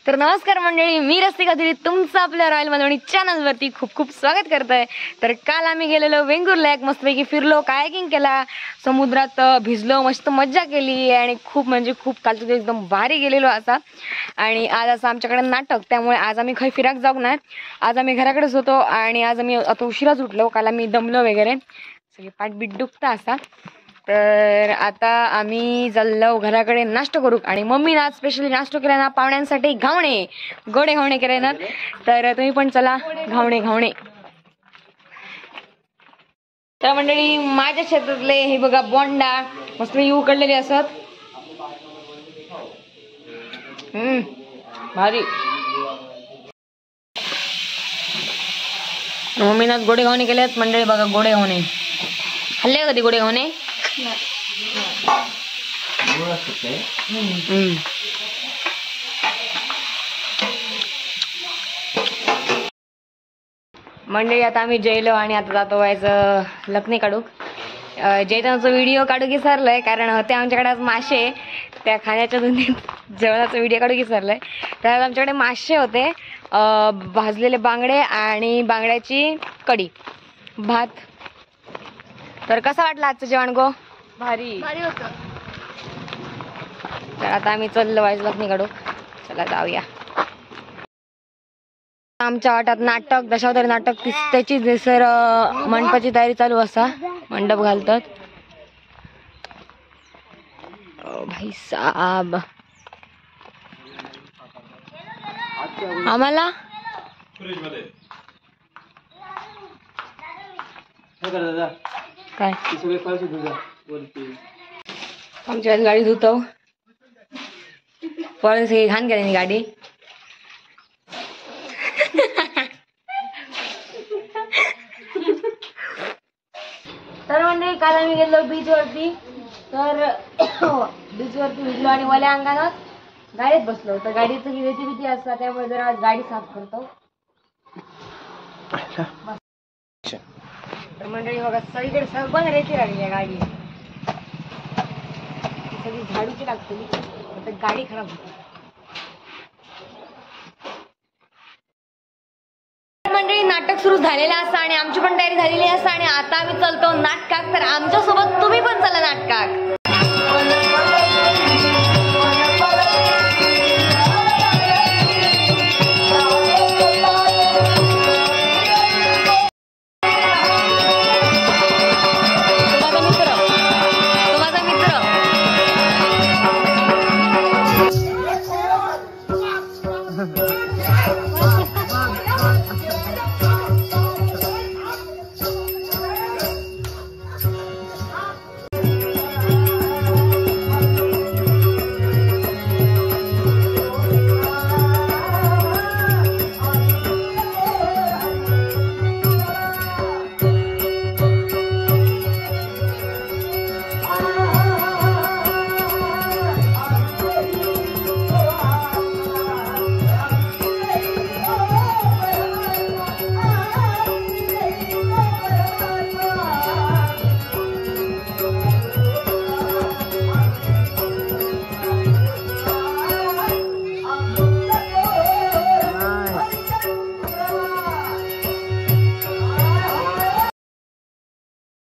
तर नमस्कार मंडळी, मी रसिका धुरी तुमचं आपल्या रॉयल मालवणी चॅनलवरती खूप खूप स्वागत करतोय। तर काल आम्ही गेलेलो वेंगुर्ला, एक मस्तपैकी फिरलो, कायाकिंग केला, समुद्रात भिजलो, मस्त मज्जा केली आणि खूप म्हणजे खूप कालचं दिवस एकदम भारी गेलेलो असा। आणि आज असं आमच्याकडे नाटक, त्यामुळे आज आम्ही खै फिराक जाऊ नाही, आज आम्ही घराकडेच होतो आणि आज आम्ही आता उशिराच उठलो, काल आम्ही दमलो वगैरे, सगळी पाठबीट दुखता असा। तर आता आम्ही चाललो घराकडे नाश्ता करू आणि मम्मीनं आज स्पेशली नाश्ता केला ना पाहुण्यांसाठी घावणे, गोडे घावणे केले ना, तर तुम्ही पण चला घावणे घावणे। तर मंडळी माझ्या शेतातले हे बघा बोंडा मस्त उकडलेले असत, भारी। मम्मीनं आज गोडे घावणे केले आहेत मंडळी, बघा गोडे घावणे खाल्ले कधी गोडे घावणे? मंडळी आता आम्ही जेलो आणि आता जातो व्हायचं लखनी काढू। जेवणाचा व्हिडिओ काढू की सरलंय, कारण ते आमच्याकडे आज मासे, त्या खाण्याच्या धुंदीत जेवणाचा व्हिडिओ काढू की सरलंय। तर आज आमच्याकडे मासे होते, भाजलेले बांगडे आणि बांगड्याची कढी भात। तर कसं वाटलं आजचं जेवण गो? भारी भारी होतं। तर आता आम्ही चाललो व्हायचं लखनी काढू, चला जाऊया। आमच्या वाटात नाटक, दशावतारी नाटक, त्याची सर मंडपाची तयारी चालू असा, मंडप घालतात। भाई साहब आम्हाला काय आमच्या गाडी धुतो, परत सगळी घाण केली गाडी। तर मंडळी काल आम्ही गेलो बीचवरती, तर बीचवरती भिजलो आणि वल्या अंगानं गाडीत बसलो, तर गाडीत सगळी रेती भीती असतात, त्यामुळे जरा आज गाडी साफ करतो। तर मंडळी बघा सगळीकडे सगळं रेती लागली आहे, गाडी सगळी झाडूची लागते, तर गाडी खराब होती। मंडळी नाटक सुरू झालेलं असं आणि आमची पण तयारी झालेली असं आणि आता आम्ही चालतो नाटकात, तर आमच्या सोबत तुम्ही पण चला नाटकात।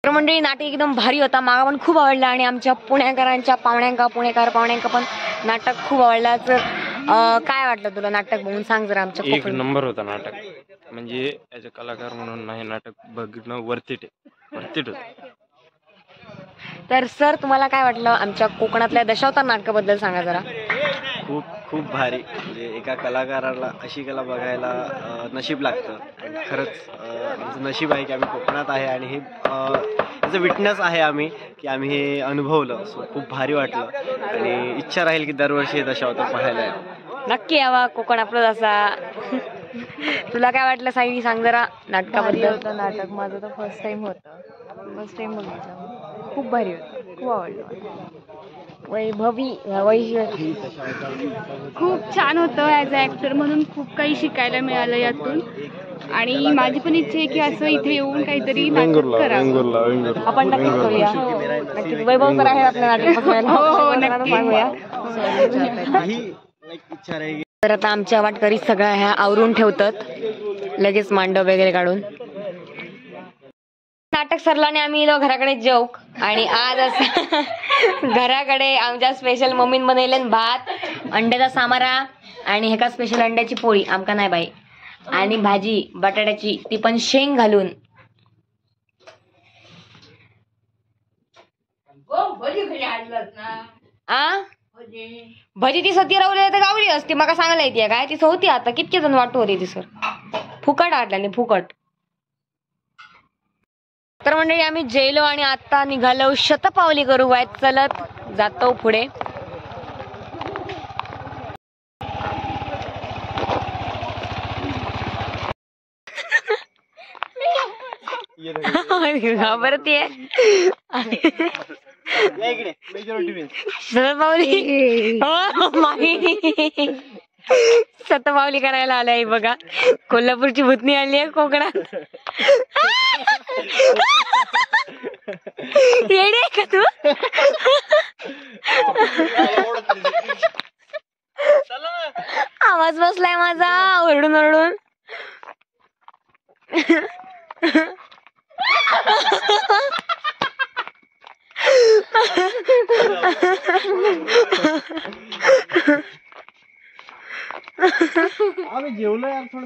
मंडळी नाटक एकदम भारी होता, मागा पण खूप आवडला आणि आमच्या पुणेकरांच्या पाहुण्यांका, पुणेकर पाहुण्यांका पण नाटक खूप आवडला। तर काय वाटलं तुला नाटक बघून सांग जरा। आमच्या एक नंबर होता नाटक, म्हणजे ॲज अ कलाकार म्हणून नाही नाटक बघणं वर्थ it होतं। तर सर तुम्हाला काय वाटलं आमच्या कोकणातल्या दशावतार नाटकाबद्दल सांगा जरा। खूप खूप भारी, म्हणजे एका कलाकाराला अशी कला बघायला नशीब लागतं आणि खरंच आमचं नशीब आहे की आम्ही कोकणात आहे आणि हे त्याचं विटनेस आहे आम्ही की आम्ही हे अनुभवलं। सो खूप भारी वाटलं आणि इच्छा राहील की दरवर्षी हे दशावतार पाहायला नक्की यावा, कोकण आपलं असा। तुला काय वाटलं सायली सांग जरा नाटकाबद्दल। नाटक माझं तर फर्स्ट टाइम होतं, फर्स्ट टाइम बघितलं, खूप भारी होतं, खूप आवडलं। वैभवी वैभवी खूप छान होतं, ॲज अ ॲक्टर म्हणून खूप काही शिकायला मिळालं यातून आणि माझी पण इच्छा आहे की असं इथे येऊन काहीतरी नाटक करावं. आपण नक्कीच करूया. नक्कीच वैभव सर आहे आपल्या नाटक बघायला. हो हो नक्की. इच्छा रहेगी. तर आता आमच्या वाटकरी सगळ्या ह्या आवरून ठेवतात लगेच मांडव वगैरे काढून. नाटक सरला आणि आम्ही इलो घराकडे जेवक. आणि आज असं घराकडे आमच्या स्पेशल मम्मीन बनवले भात, अंड्याचा सामारा आणि हेका स्पेशल अंड्याची पोळी, आमका नाही बाई, आणि भाजी बटाट्याची, ती पण शेंग घालून. आ भजी ती सती रावली तर गावली असती, माका सांगायला येते काय ती होती. आता कितके जण वाटू होती ती सर, फुकट आणल्याने फुकट. तर मंडळी आम्ही जेलो आणि आता निघालो शतपावली करू, वायत चलत जातो पुढे. घाबरतीये शतपावली. हो माही शतपावली करायला आलाय बघा, कोल्हापूरची भूतनी आली आहे कोकणात. येडी आहे का तू? आवाज बसलाय माझा ओरडून ओरडून. आम्ही जेवलो यार थोडं.